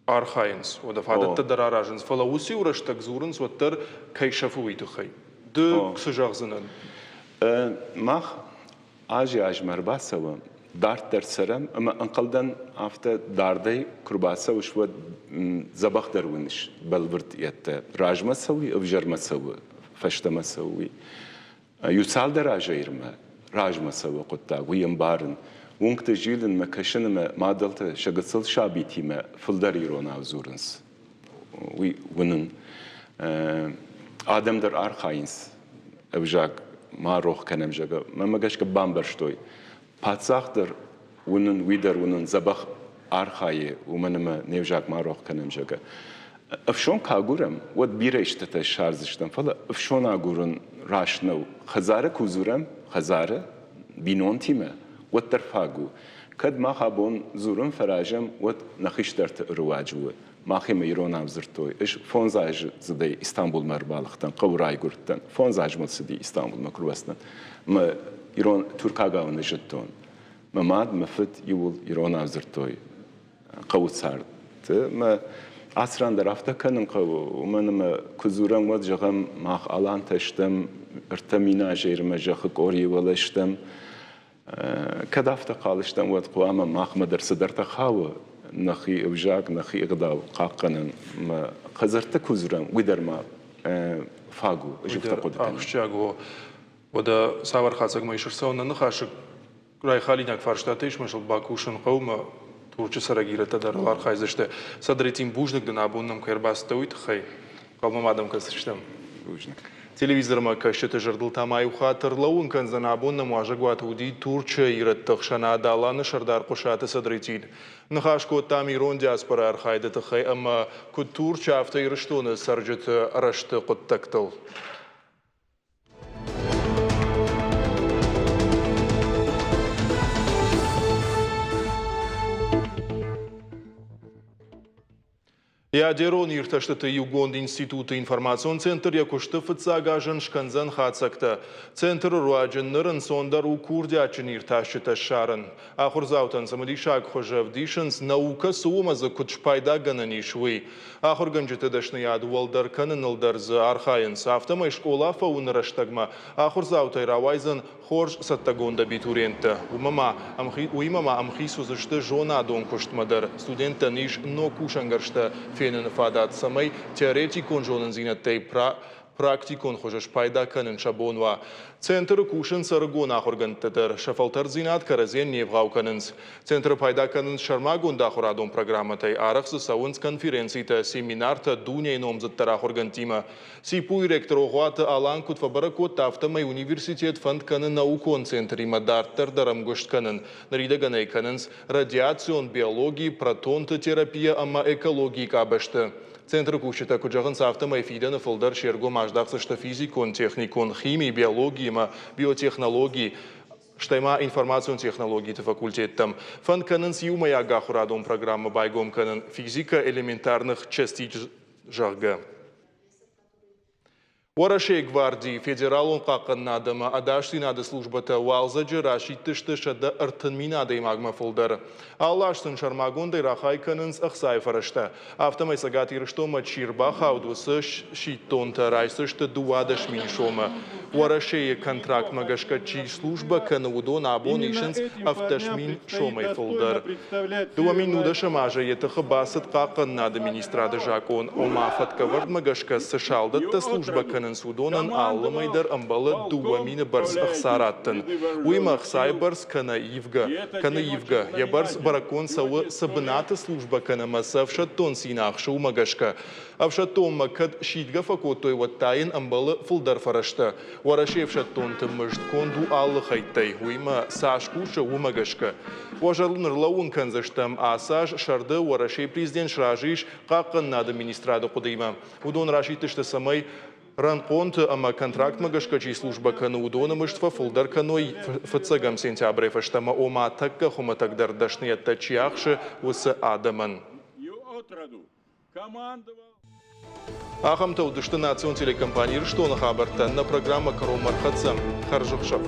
архайынц, уӕдӕ фадӕттӕ дӕр аразынц, фӕлӕ уыцы-иу рӕстӕг дзурынц, уӕддӕр кӕй сӕфы, уый тыххӕй. Ды цы зӕгъдзынӕн? Мах азӕй-азмӕ ӕрбацӕуӕм, дарддӕр цӕрӕм ӕмӕ ӕнхъӕлдӕн афтӕ дардӕй куы рбацӕуыс, уӕд дзӕбӕхдӕр уыныс бӕлвырд йедтӕ. Размӕ цӕуы, ӕвзӕрмӕ цӕуы, фӕстӕмӕ цӕуы, уый. Иу цалдӕр азӕй размӕ цӕуы хъуыддаг, уый ӕмбарын. Уынгты зилынмӕ, кӕсынмӕ мадӕлтӕ сӕ гыццыл сабитимӕ фылдӕр иронау дзурынц. Уый уынын. Адӕм дӕр архайынц ӕвзаг ма рох кӕнӕм, зӕгъгӕ. Мӕнмӕ гӕсгӕ бамбӕрстой. Паддзах дӕр уынын, уый дӕр уынын дзӕбӕх архайы, уымӕн ӕмӕ не взаг ма рох кӕнӕм, зӕгъгӕ. Ӕфсон куы агурӕм, уӕд бирӕ истытӕ ссардзыстӕм, фӕлӕ ӕфсон агурын раст нӕу. Хӕдзары куы дзурӕм, хӕдзары, бинонтимӕ, уӕддӕр фаг у. Кӕд мах абон дзурын фӕразӕм, уӕд нӕ хистӕрты руаджы у. Махимӕ иронау дзырдтой. Ӕз фондзаздзыдӕй Истанбулмӕ ӕрбалыгътӕн, хъӕуы райгуырдтӕн. 5 азы мыл цыди Истанбулмӕ куы рбацыдтӕн. Мӕ ирон туркагау нӕ зыдтон. Мӕ мад, мӕ фыд иууыл иронау дзырдтой хъӕуы царды. Мӕ ацы ран дӕр афтӕ кӕнын хъӕуы, уымӕн ӕмӕ куы дзурӕм, уӕд зӕгъӕм, мах алантӕ стӕм, 3 000 азы ирмӕ зӕххы къорийы уӕлӕ стӕм. Кӕд афтӕ хъал стӕм, уӕд хъуамӕ махмӕ дӕр цыдӕртӕ хауы нӕхи ӕвзаг, нӕхи ӕгъдау хъахъхъӕнын. Мӕ хӕдзӕртты куы дзурӕм, уый дӕр ма фаг у, ӕз афтӕ хъуыды кӕнын. Ахсджиаг у. Уӕдӕ цавӕр хатдзӕгмӕ ис ӕрцӕуын нӕ ныхасы райхалинаг фарстатӕ ис, мӕ сыл бакусын хъӕуы, мӕ Турчы цӕрӕг ирӕттӕ дӕр ыл архайдзысты. Садретдин, бузныг дын, абон нӕм кӕй ӕрбацыдтӕ, уый тыххӕй. Хъӕумӕ ма дӕм кӕсдзыстӕм. Бузныг. Телевизормӕ кӕсджыты зӕрдыл та ма иу хатт ӕрлӕууын кӕндзӕн, абон нӕм уазӕгуаты уыди Турчы ирӕтты ӕхсӕнад Аланы сӕрдар Хъуысаты Садретдин. Ныхас кодтам ирон диаспорӕйы архайды тыххӕй ӕмӕ куыд Турчы, афтӕ Ирыстоны цӕрджыты рӕзты хъуыддӕгтыл. Ядерон иртӕстыты иугонд институты информацион центр йӕ куысты фыццаг азӕн скӕндзӕн хатдзӕгтӕ. Центры руаджы ныр ӕнцондӕр у курдиатджын иртасджытӕ ссарын. Ахуырдзаутӕн цымыдисаг хуызы ӕвдисынц, наукӕ цы у ӕмӕ дзы куыд спайдагӕнӕн ис, уый. Ахуыргӕнджыты дӕсныйад уӕлдӕр кӕныныл дӕр дзы архайынц. Афтӕмӕй скъола фӕуыны рӕстӕгмӕ ахуырдзаутӕй рауайдзӕн хорз цӕттӕгонд абитуриенттӕ. Уыимӕ ма ӕмхиц уыдзысты зонадон куыстмӕ дӕр. Студенттӕн ис ног кусӕнгӕрзтӕ феныны фадат, цӕмӕй теоретикон зонындзинӕдтӕй практикон хуызы спайда кӕнын сӕ бон уа. Центры кусынц ӕрыгон ахуыргӕндтӕ дӕр, сӕ фӕлтӕрддзинад кӕрӕдзийӕн не вгъау кӕнынц. Центры пайда кӕнынц сӕрмагонд ахуырадон программӕтӕй, арӕх дзы цӕуынц конференцитӕ, семинартӕ дунейы номдзыддӕр ахуыргӕндтимӕ. ЦИПУ-йы ректор Огъуаты Алан куыд фӕбӕрӕг кодта, афтӕмӕй университет фӕнд кӕны наукон центримӕ дарддӕр дӕр ӕмгуыст кӕнын. Ныридӕгӕн ӕй кӕнынц радиацион биологи, протонты терапия ӕмӕ экологийы къабӕзты. Центры кусджытӕ куыд зӕгъынц, афтӕмӕй фидӕны фылдӕр се ргом аздахдзысты физикон, техникон, хими, биологи ӕмӕ биотехнологи, стӕй ма информацион технологиты факультеттӕм. Фӕнд кӕнынц иумӕйаг ахуырадон программӕ байгом кӕнын физика элементарных частиц, зӕгъгӕ. Уӕрӕсейы гвардийы федералон хъахъхъӕнынад ӕмӕ ӕдасдзинады службӕтӕ уалдзӕджы расидтысты 130 000 адӕймагмӕ фылдӕр. Алы аз сын сӕрмагондӕй рахай кӕнынц ӕхцайы фӕрӕзтӕ. Афтӕмӕй Цӕгат Ирыстонмӕ чи рбахауд, уыцы сидтонтӕ райсдзысты 12 000 сомы. Уӕрӕсейы контрактмӕ гӕсгӕ чи службӕ кӕны, уыдон абон исынц 17 000 сомӕй фылдӕр. 2010 азы йӕ тыхы бацыд Хъахъхъӕнынады министрады закъон, ома фӕткӕвӕрдмӕ гӕсгӕ цы салдӕттӕ службӕ кӕнынц, уыдонӕн алы мӕй дӕр ӕмбӕлы 2000 бӕрц ӕхца раттын. Уыимӕ ӕхцайы бӕрц кӕнӕ ивгӕ, кӕны ивгӕ. Йӕ бӕрц бӕрӕггонд цӕуы, цы бынаты службӕ кӕны ӕмӕ цы ӕфсӕддон цин ахсы, уымӕ гӕсгӕ. Ӕфсӕддонмӕ кӕд сидгӕ фӕкодтой, уӕд та йын ӕмбӕлы фылдӕр фӕрӕзтӕ. Уӕрӕсейы ӕфсӕддонты мызд конд у алы хӕйттӕй, уыимӕ цас кусы, уымӕ гӕсгӕ. Уӕ зӕрдыл ныллӕууын кӕндзыстӕм, ацы аз сӕрды Уӕрӕсейы президент сразы ис Хъахъхъӕнынады министрады хъуыдыимӕ. Уыдон расидтысты, цӕмӕй рӕнхъонты ӕмӕ контрактмӕ гӕсгӕ чи службӕ кӕны, уыдоны мызд фӕфылдӕр кӕной фыццӕгӕм сентябрӕй фӕстӕмӕ, ома тӕккӕ хуымӕтӕгдӕр дӕсныйӕдтӕ чи ахсы, уыцы адӕмӕн. Ахӕмтӕ уыдысты национ телекомпани Ирыстоны хабӕрттӕ. Нӕ программӕ кӕронмӕ ӕрхӕццӕ. Хӕрзӕхсӕв.